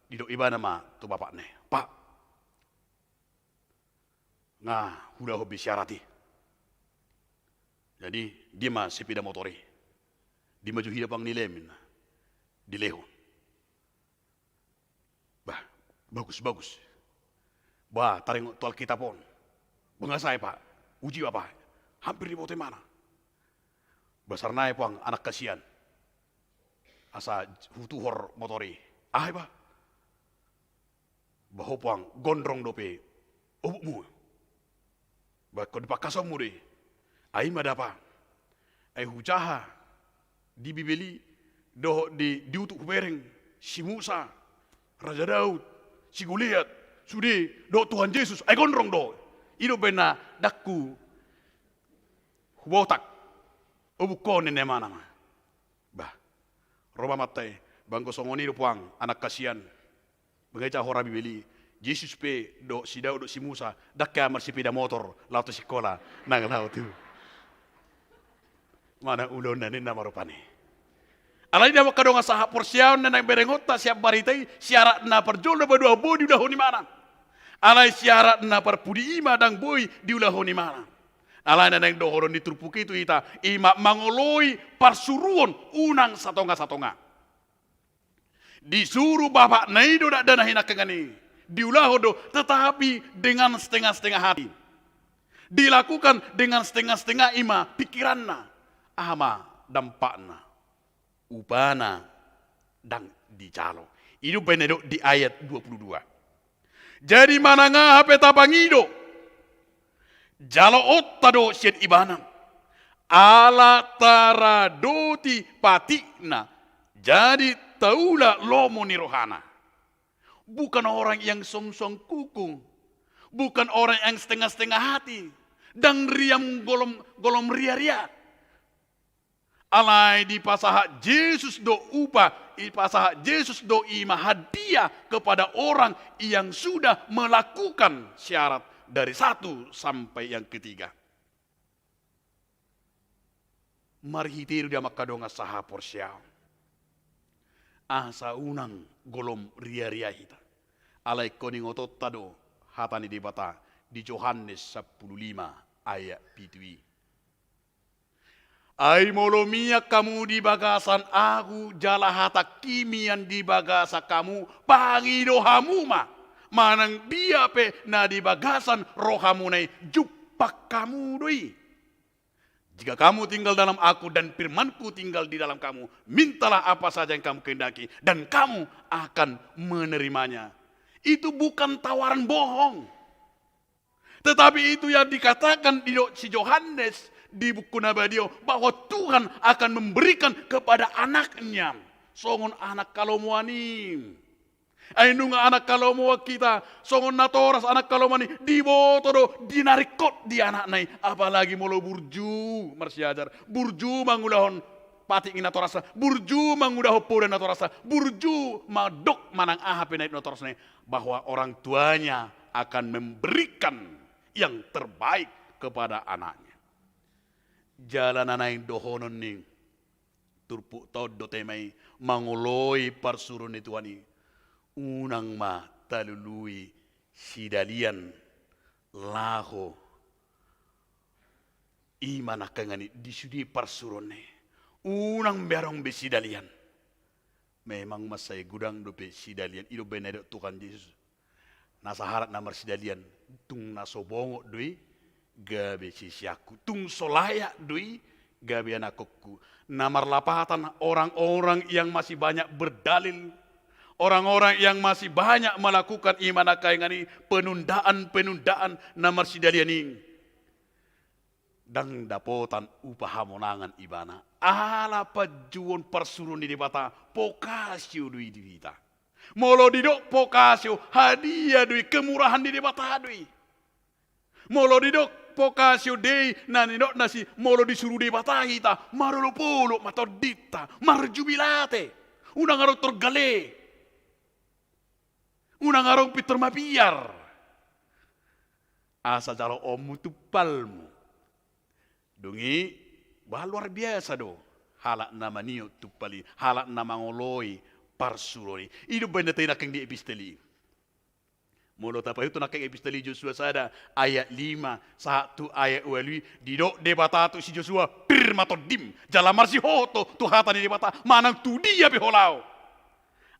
didok ibana ma tu bapakna i, "Pak, nga hulehon be syarat i." "Jadi dia ma sipeda motor i?" "Dia ma jo huida, Puang, nilaim," ninna. Dilehon. "Bah, bagus, bagus. Bah, taringot tu Alkitab on. Bah, nga sae, Pak. Uji, Bapak." Hampir diboto imana. "Bah, sahat nai, Puang, anak kasian, asa hutuhor motor i." "Aha i, Pak?" "Bah, ho, Puang, gondrong dope obukmu. Bah, ingkon dipangkasonmu do i." "Ai ima da, Pak. Ai hujaha di Bibel i dohot di, di YouTube hubereng si Musa, Raja Daud, si Goliat, sude dohot Tuhan Jesus, ai gondrong do. I do umbahen na ndang hubotak obuk on," ninna imana ma. "Bah, ro ma amanta i. Bah, anggo songon i do, Puang, anak kasian, bah, nga i jaha ho ra Bibel i. Jesus pe dohot si Daud dohot si Musa ndang hea marsipeda motor laho tu sikola, nang laho tu mana ulaonna," ninna ma rupani. Alai i do angka dongan sahaporseaon na naeng berengonta sian barita i, syarat na parjolo, na paduahon boi diulahon imana. Alai syarat na parpudi i ma ndang boi diulahon imana. Alai na naeng dohonon ni turpuk i tu hita, i ma mangoloi parsuruon unang satonga-satonga. Disuru bapakna i do dakdanak i nangkaningan i. Diulahon do, tetapi dengan setengah-setengah hati. Dilakukan dengan setengah-setengah, i ma pikiranna. Aha ma dampakna? Upana ndang dijalo. I do umbahen na didok di ayat dua puluh dua. Jadi manang aha pe tapangido, jaloonta do sian Ibana, ala taradoti patikna, jadi taula lomo ni rohana. Bukan orang yang songkuku, bukan orang yang setengah-setengah hati, ndang riam golom, golom riaria. Alai dipasahat Jesus do upa, dipasahat Jesus do, i ma hadiah kepada orang yang sudah melakukan syarat dari satu sampai yang ketiga. Marhite i do, di hamu angka dongan sahaporseaon, asa unang golom riaria hita. Alai ingkon ingotonta do hata ni Debata di Johannes sampulu lima ayat pitu i. Ai molo mian hamu di bagasan Ahu jala hatangki mian di bagasan hamu, pangido hamu ma, manang dia pe na di bagasan rohamuna i, jumpang hamu do i. Jika kamu tinggal dalam Aku dan firman-Ku tinggal di dalam kamu, mintalah apa saja yang kamu kehendaki, dan kamu akan menerimanya. Itu bukan tawaran bohong. Tetapi itu yang dikatakan di do-, si Yohanes di buku na badia, bahwa Tuhan akan memberikan kepada anaknya. Songon anak halomoan i. Ai nunga anak halomoan hita, songon natoras anak halomoan i, diboto do, dinaringkot di anakna i, apalagi molo burju marsiajar, burju mangulahon patik ni natorasna, burju mangulahon poda ni natorasna, burju mandok manang aha pe na i natorasna i, bahwa orang tuanya akan memberikan yang terbaik kepada anaknya. Jala na naeng dohonon ni turpukta on do tema i mangoloi parsuruon ni Tuhan i. Unang ma talului sidalian laho, i ma nangkaningan i, di sude parsuruonna i. Unang be adong be sidalian. Memang mansai godang dope sidalian, i do umbahen na didok Tuhan Jesus. Na sahalak na marsidalian, tung na so bongot do i gabe siseanku, tung so layak do i gabe anakkonku. Na marlapatan orang-orang yang masih banyak berdalil, orang-orang yang masih banyak melakukan i ma nangkaningan i penundaan-penundaan na marsidalian i. Ndang dapotan upa hamonangan ibana. Ala panjouon parsuruon ni Debata, vocatio do i di hita. Molo didok vocatio, hadiah do i, kemurahan ni Debata do i. Molo didok vocatio Dei, na nidokna si, molo disuru Debata hita, marolopolop ma tondinta, marjubilate. Unang adong torgale. Unang adong pintor mabiar. Asa jaloonmu tumpalmu. Dung i, bah, luar biasa do halak na manihot tumpal i, halak na mangoloi parsuruon i. I do umbahen na taida nangkin di epistel i. Molo tapaihut nangkin epistel i Josua sada ayat lima sahat tu ayat ualu i, didok Debata tu si Josua, pir ma tondim, jala marsihohot ho tu hata ni Debata, manang tu dia pe ho laho.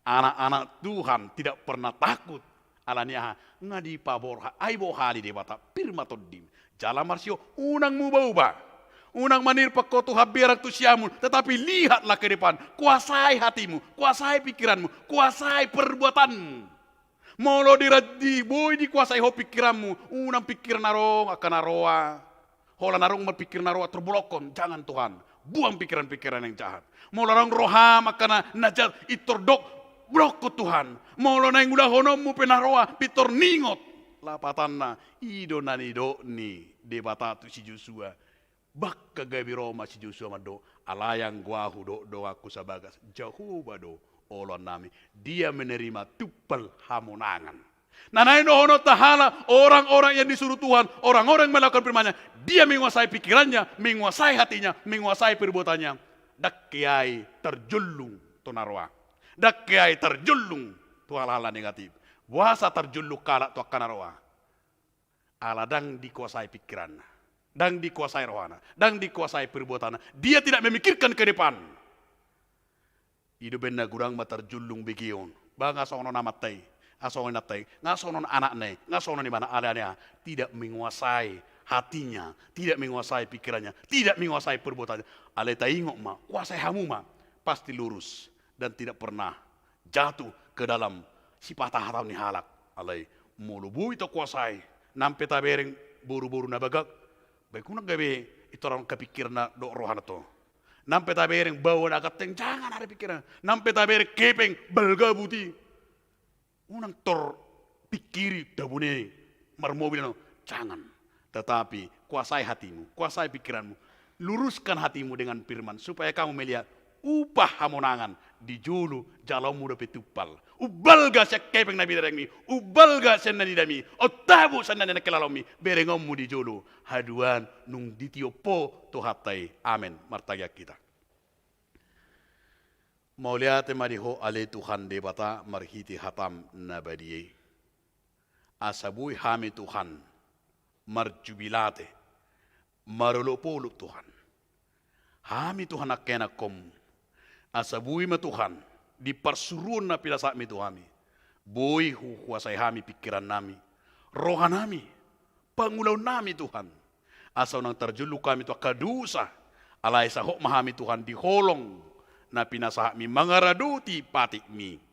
Anak-anak Tuhan tidak pernah takut. Alani aha? Nga dipaborhat, ai bohal i Debata, pir ma tondim. Jala marsihohot, unang muba-uba. Unang manirpang ho Tuhan berang tu siamun, tetapi lihatlah ke depan. Kuasai hatimu, kuasai pikiranmu, kuasai perbuatanmu. Molo di, di, boi dikuasai ho pikiranmu, unang pikir na rong angka na roa. Holan adong ma pikir na roa, tor bolongkon, jangan Tuhan, buang pikiran-pikiran yang jahat. Molo adong roham angka na, na jahat, pintor dok, bolongkon Tuhan. Molo naeng ulahononmu pe na roa, pintor ningot. Lapatanna, i do na nidok ni Debata tu si Josua. Bahkan gabe ro ma si Josua mandok, alai anggo ahu dohot donganku sabagas, Jahowa do oloannami. Dia menerima tumpal hamonangan. Na naeng dohononta halak, orang-orang yang disuruh Tuhan, orang-orang yang melakukan firman-Nya, dia menguasai pikirannya, menguasai hatinya, menguasai perbuatannya. Ndang ke ai tarjollung tu na roa. Ndang ke ai tarjollung tu hal-hal na negatif. Boasa tarjollung halak tu angka na roa? Ala ndang dikuasai pikiranna, ndang dikuasai rohana, ndang dikuasai perbuatanna. Dia tidak memikirkan ke depan. I do umbahen na godang ma tarjollung begeon. Bah, nga songon on amanta i, nga songon on inanta i, nga songon on anakna i, nga songon on ibana, alani aha? Tidak menguasai hatinya, tidak menguasai pikirannya, tidak menguasai perbuatannya. Alai taingot ma, kuasai hamu ma, pasti lurus dan tidak pernah jatuh ke dalam sipata hataon ni halak. Alai molo boi takuasai, nang pe tabereng boru-boru na bagak, baik unang gabe i torang angka pikirna dohot rohana to. Nang pe tabereng baoa na ganteng, jangan ada pikiran. Nang pe tabereng kepeng balga buti, unang tor pikiri tabune marmobil, no, jangan. Tetapi kuasai hatimu, kuasai pikiranmu. Luruskan hatimu dengan firman, supaya kamu melihat upah hamonangan di jolo, jaloonmu dope tumpal. Umbalga sian kepeng na binarekmi, umbalga sian na nidami, on tabo sian na nangkelalomi, berengonmu di jolo, haduan nunga ditiop ho Tuhanta i. Amen. Martangiang hita. Mauliate ma di Ho ale Tuhan Debata marhite hataM na badia i. Asa boi hami Tuhan marjubilate, marolopolop Tuhan. Hami Tuhan angka ianakhonMu. Asa boi ma Tuhan di parsuruon na pinasahatMi tu hami, boi hukuasai hami pingkirannami, rohanami, pangulaonnami Tuhan. Asa unang tarjulung hami tu angka dosa, alai sahot ma hami Tuhan di holong na pinasahatmi mangaradoti patikmi.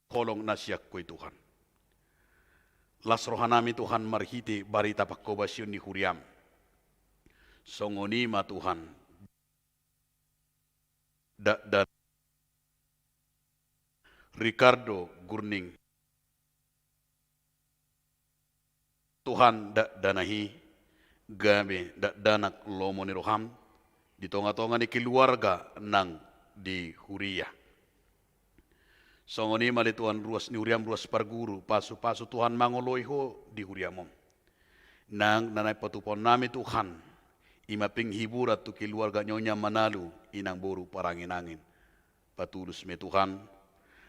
Holong na sian Ho i Tuhan. Las rohanami Tuhan marhite barita pangkobasion ni huriam. Songon i ma Tuhan. Dakdanak Ricardo Gurning. Tuhan, dakdanak i gabe dakdanak lomo ni roham di tongatonga ni keluarga nang di huria. Songon i ma ale Tuhan ruas ni huriam, ruas parguru, pasupasu Tuhan mangoloi Ho di huriam on. Nang na naeng patupaonnami Tuhan, i ma penghiburan tu keluarga Nyonya Manalu, inang boru Paranginangin. Patulus ma i Tuhan,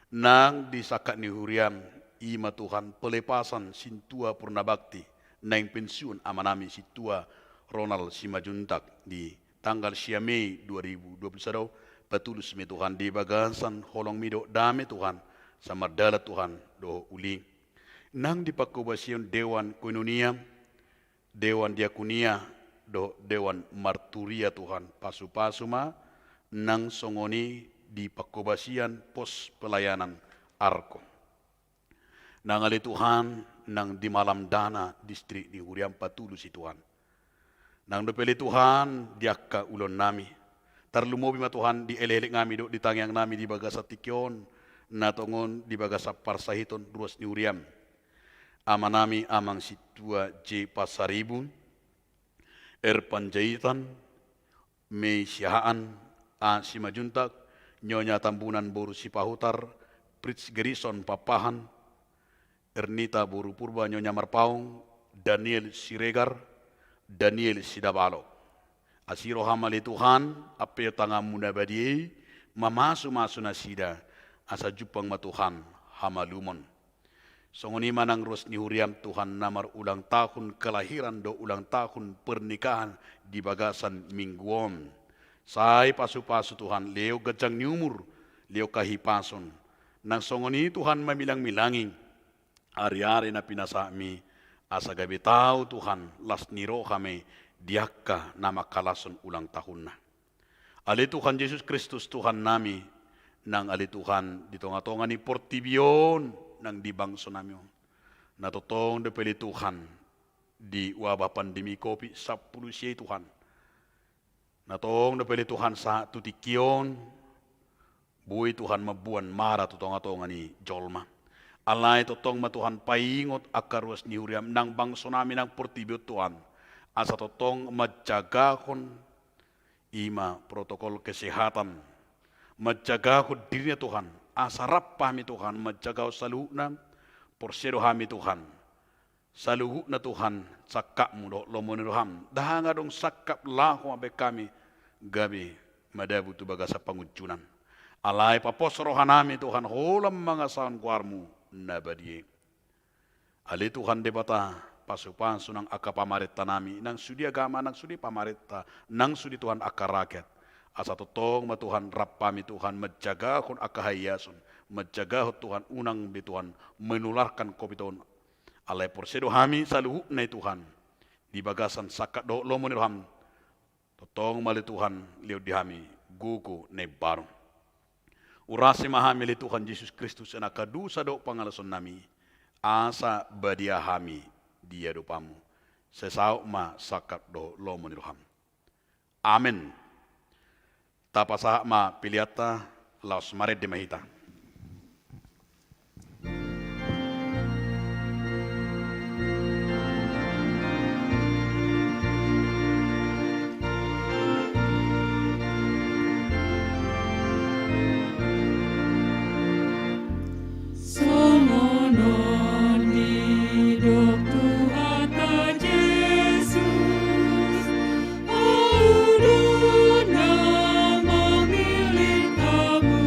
nang di sangkap ni huriam, i ma Tuhan pelepasan Sintua Purnabakti, naeng pensiun amanami Sintua Ronald Simanjuntak di tanggal sia Mei dua ribu dua puluh sada, patulus ma i Tuhan di bagasan holongmi dohot dame Tuhan, asa mardalan Tuhan dohot uli. Nang di pangkobasion Dewan Koinonia, Dewan Diakonia dohot Dewan Marturia Tuhan, pasupasu ma, nang songon i di pangkobasion pos pelayanan Arko. Nang ale Tuhan, nang di Malamdana distrik ni huriam patulus i Tuhan. Nang dope ale Tuhan, di angka ulaonnami. Tarlumobi ma Tuhan di elekeleknami dohot di tangiangnami di bagasan tingki on, na tongon di bagasan parsahiton ruas ni huriam. Amanami Amang Sintua J Pasaribu, R Panjaitan, Mei Siahaan, A Simanjuntak, Nyonya Tambunan boru Sipahutar, Fritz Gerison Pakpahan, Ernita boru Purba, Nyonya Marpaung, Daniel Siregar, Daniel Sidabalo. Asi roham ale Tuhan, ampe tanganmu na badia i mamasumasu nasida, asa jumpang ma Tuhan hamalumon. Songon i ma nang ruas ni huriam Tuhan na marulang tahun kelahiran dohot ulang tahun pernikahan di bagasan minggu on. Sai pasupasu Tuhan, lehon ganjang ni umur, lehon hahipason. Nang songon i Tuhan mamilangmilangi ariari na pinasahatmi, asa gabe tau Tuhan las ni roha ma i di angka na mangkalashon ulang tahunna. Ale Tuhan Jesus Kristus Tuhannami, nang ale Tuhan di tongatonga ni portibi on, nang di bangsonami on. Na tongtong dope ale Tuhan di wabah pandemi covid sampulu sia i Tuhan. Na tong dope ale Tuhan sahat tu tingki on, boi Tuhan mamboan mara tu tongatonga ni jolma. Alai tongtong ma Tuhan paingot angka ruas ni huriam nang bangsonami nang portibi on Tuhan. Asa tongtong manjagahon i ma protokol kesehatan. Manjagahon dirina Tuhan. Asa rap hami Tuhan manjagahon saluhutna. Porsea do hami Tuhan. Saluhutna Tuhan sangkapmu dohot lomo ni roham. Ndang adong sangkap laho mambahen hami gabe madabu tu bagasan pangunjunan. Alai papos rohanami Tuhan holan mangasahon goarmu na badia i. Ale Tuhan Debata, pasupasu nang angka pamarentanami, nang sude agama, nang sude pamarenta, nang sude Tuhan angka rakyat. Asa tongtong ma Tuhan rap hami Tuhan manjagahon angka haiason, manjagahon Tuhan unang be Tuhan menularkan covid on. Alai porsea do hami saluhutna i Tuhan, di bagasan sangkap dohot lomo ni roham, tongtong ma ale Tuhan lehon di hami gogo na imbaru. Urasi ma hami ale Tuhan Jesus Kristus sian angka dosa dohot pangalasonnami, asa badia hami di adopanmu. Sai saut ma sangkap dohot lomo ni roham. Amen. Tapasahat ma peleanta, laos marende ma hita. Songon on didok Tuhanta Jesus, ahu do na mamillit hamu.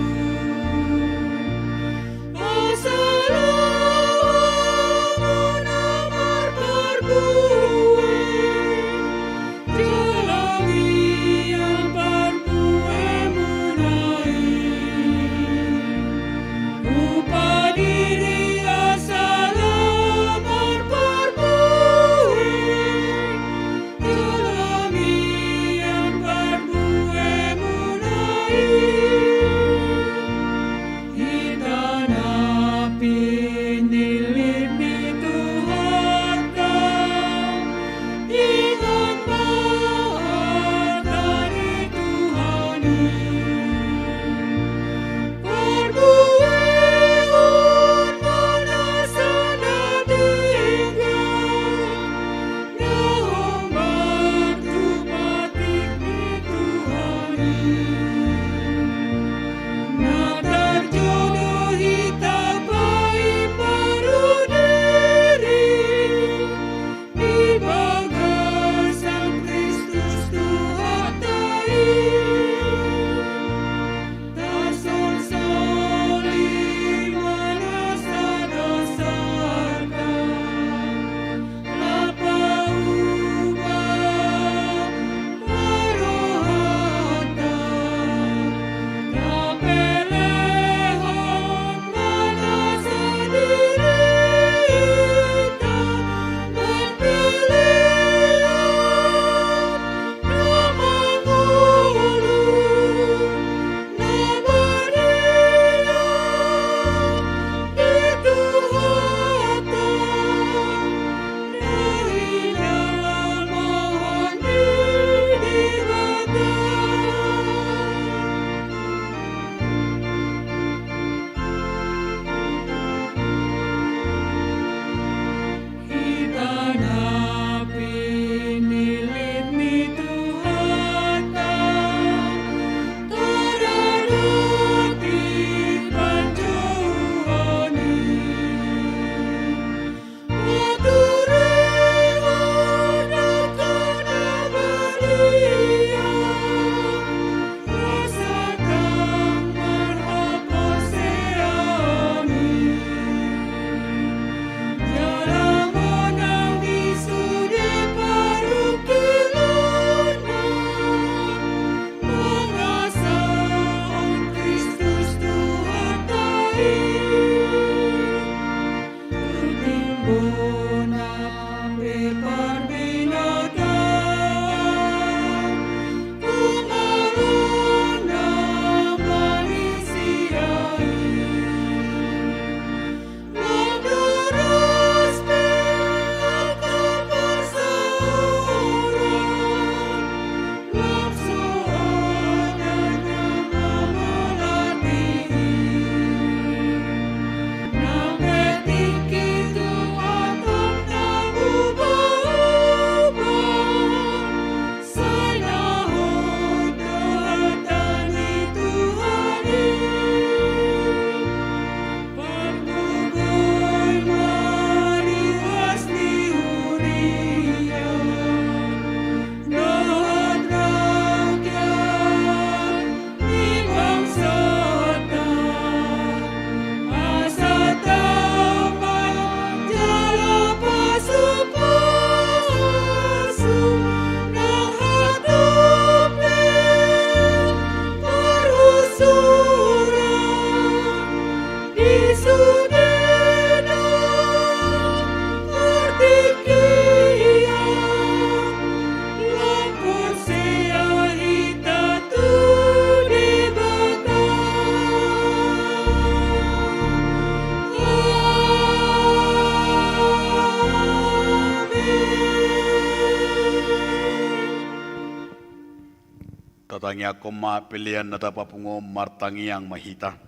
Tangiangkon ma pelean na tapapungu on, martangiang ma hita.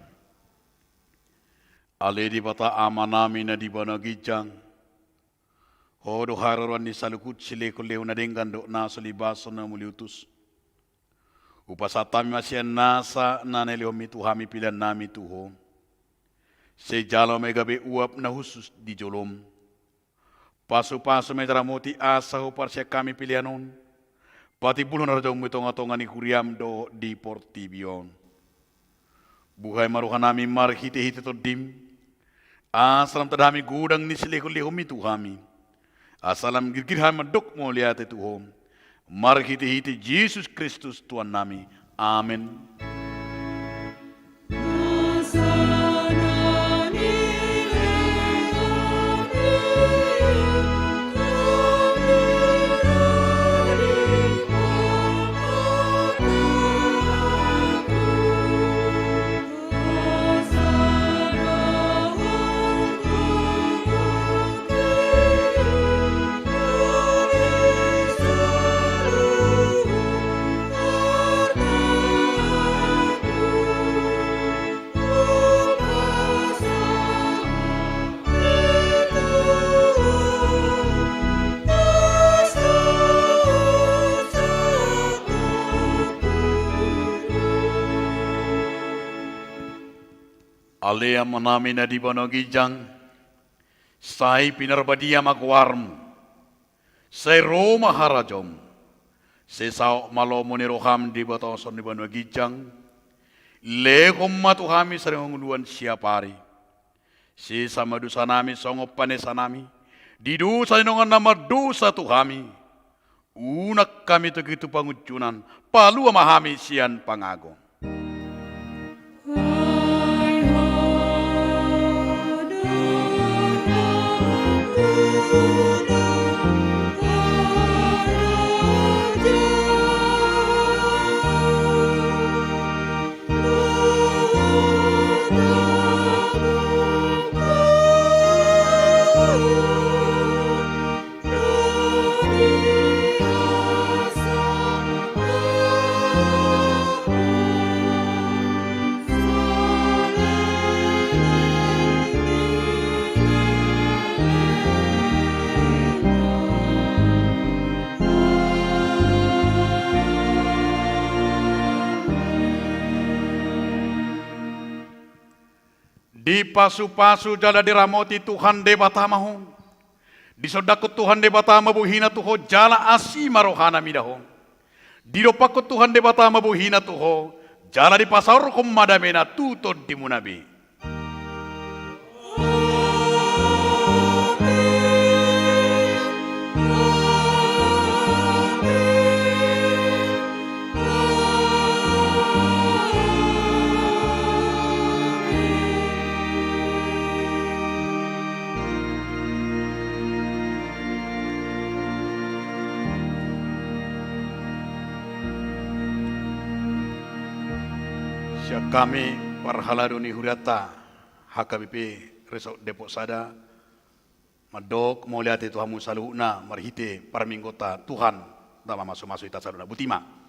Ale Debata Amanami na di banua ginjang, Ho do haroroan ni saluhut silehonlehon na denggan dohot na so libason na muliutus. Hupasahat hami ma sian nasa na nilehonmi tu hami peleannami tu Ho. Sai jalo ma i gabe uap na hushus di jolom. Pasupasu ma i, ramoti asa huparsian hami pelean on patimbulhon harajaonmu di tongatonga ni huriam dohot di portibi on. Buhai ma rohanami marhitehite Tondim, asa lam tanda hami godang ni silehonlehonmi tu hami, asa lam girgir hami mandok mauliate tu Ho, marhitehite Jesus Kristus Tuhannami. Amen. Ale Amanami na di banua ginjang, sai pinarbadia ma goarmu. Sai ro ma harajaonmu. Sai saut ma lomo ni roham di bagasan di banua ginjang. Lehon ma tu hami sada hangoluan siapari. Sesa ma dosanami songon panesanami di dosa ni dongan na mardosa tu hami. Unang hami togihon tu pangunjunan, palua ma hami sian pangago. Dipasupasu jala diramoti Tuhan Debata ma ho. Disondangkon Tuhan Debata ma bohina tu ho jala asi ma rohana mida ho. Didompakkon Tuhan Debata ma bohina tu ho jala dipasaorhon ma damena tu tondimuna be. Sian hami parhalado ni hurianta H K B P Resort Depok Sada, mandok mauliate tu hamu saluhutna marhite parmingguonta. Tuhan ma mamasumasu hita saluhutna. Botima.